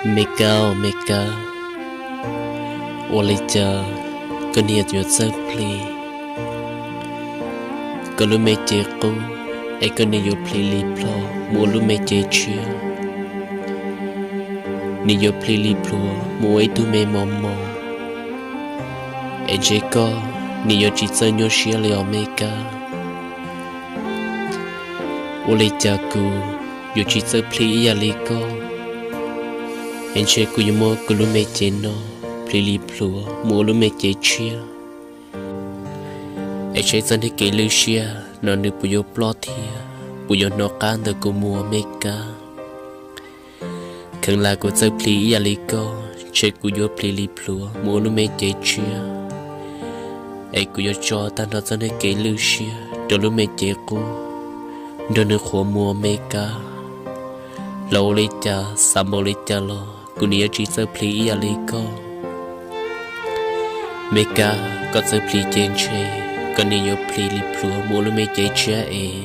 Me Kab, me Kab, ua li cas koj niam yuav txawj plhis koj lub me cev qub, es koj niam yuav plhis li plhuav mus ua lub me cev tshiab? Nws yuav plhis li plhuav mus ua ib tug me mos mos, es ntshe koj niam yuav tsis txawj nyuaj siab li os me Kab. Ua li cas kuv yuav tsis txawj plhis ib yam li koj, es ntshe kuv yuav muab kuv lub me cev no plhis li plhuav mus ua lub me cev tshiab, es saib txoj niag kev lwj siab no nws puas yuav ploj thiab puas yuav hnov qab ntawm kuv mus os me Kab. Kheev lam kuv txawj plhis ib yam li koj, ntshe kuv yuav plhis li plhuav mus ua lub me cev tshiab, es kuv yuav tso tag nrho txoj niag kev lwj siab rau lub me cev qub, nrog nws qhuav mus os me Kab. Los ua li cas xav npaum li cas los kuv niam yuav tsis txawj plhis ib yam li koj. Me Kab, koj txawj plhis ces ntshe koj niam yuav plhis li plhuav mus ua lub me cev tshiab es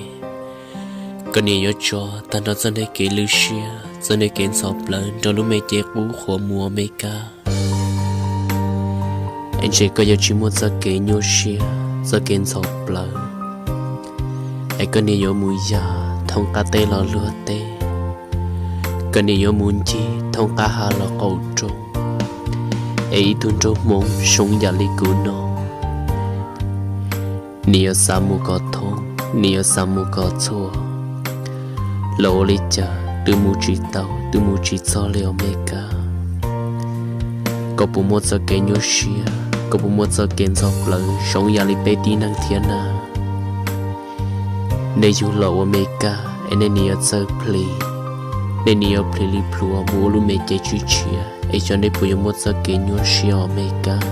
koj niam yuav tso tag nrho txoj niag kev lwj siab, txoj niag kev ntxhov plawv nrog lub me cev qub qhuav mus os me Kab. Es ntshe koj yuav tsis muaj txoj kev nyuaj siab, txoj kev ntxhov plawv, es koj niam yuav mus yam thoob qab teb los luag teb, koj niam yuav mus ncig thoob qab hav los qaum roob, es ib tug nraug Hmoob zoo yam li kuv no, nws yuav xav mus kom thoob, nws yuav xav mus kom txhua, los ua li cas twb mus tsis tau, twb mus tsis txog li os me Kab. Koj puas muaj txoj kev nyuaj siab, koj puas muaj txoj kev ntxhov plawv zoo yam li peb tib neeg thiab na? Nej yug los ua me Kab es nej niam yuav txawj plhis, nej niam yuav plhis li plhuav mus ua lub me cev tshiab tshiab, es xyov nej puas yuav muaj txoj kev nyuaj siab os me Kab.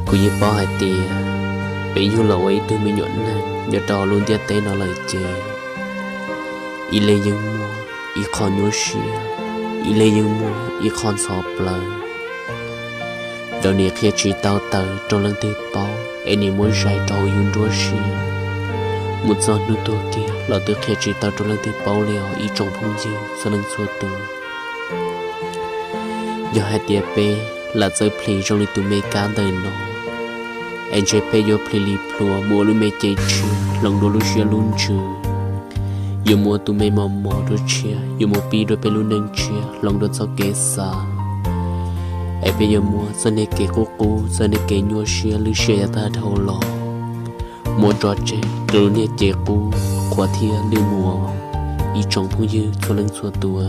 Kuv yeej paub hais tias peb yug los ua ib tug me nyuam neeg nyob rau lub ntiaj teb no lawm ces ib leeg yeej muaj ib qho nyuaj siab, ib leeg yeej muaj ib qho ntxhov plawv. Thaum niam qhia tsis tau tawm rau leej twg paub es niam muab zais rau hauv yus nruab siab, mus txog hnub tuag kiag los twb qhia tsis tau rau leej twg paub li os ib tsoom phooj ywg txhua leej txhua tus. Yog hais tias peb lam txawj plhis zoo li tus me Kab ntawm no, es ntshe peb yuav plhis li plhuav mus ua lub me cev tshiab hloov dua lub siab lub ntsws, yuav mus ua tus me mos mos dua tshiab, yuav mus pib dua peb lub neej tshiab hloov dua txoj kev xav, es peb yuav muab txoj niag kev qub qub, txoj niag kev nyuaj siab lwj siab yav tag dhau los muab tso tseg rau lub niag cev qub qhuav thiab lwj mus os ib tsoom phooj ywg txhua leej txhua tus.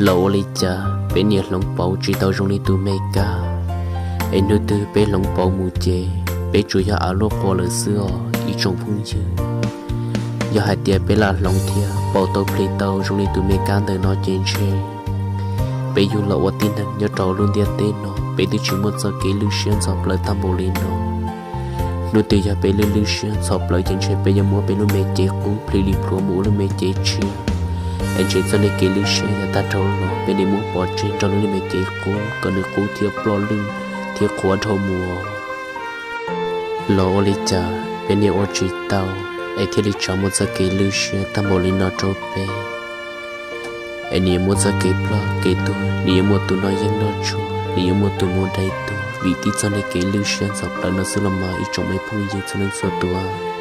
Los ua li cas peb niam hloov pauv tsis tau zoo li tus me Kab, es hnub twg peb hloov pauv mus ces peb tsuas yog av luaj qua lawm xwb os ib tsoom phooj ywg. Yog hais tias peb lam hloov thiab pauv tau plhis tau zoo li tus me Kab ntawm no ces ntshe peb yug los ua tib neeg nyob rau lub ntiaj teb no peb twb tsis muaj txoj kev lwj siab ntxhov plawv tag npaum li no. Hnub twg yog peb lwj lwj siab ntxhov plawv ces ntshe peb yuav muab peb lub me cev qub plhis li plhuav mus ua lub me cev tshiab, es ntshe txoj niag kev lwj siab yav tag dhau los peb niam muab pov tseg nrog lub niag me cev qub kom nws qub thiab ploj lwj thiab qhuav dhau mus. Los ua li cas peb niam ua tsis tau es thiaj li tso muaj txoj kev lwj siab tag npaum li no rau peb, es nws yuav muaj txoj kev ploj kev tuag, nws yuav muaj tus noj yeeb noj tshuaj, nws yuav muaj tus mus dai tuag vim tib txoj niag kev lwj siab ntxhov plawv no xwb los mas ib tsoom me phooj ywg txhua leej txhua tus.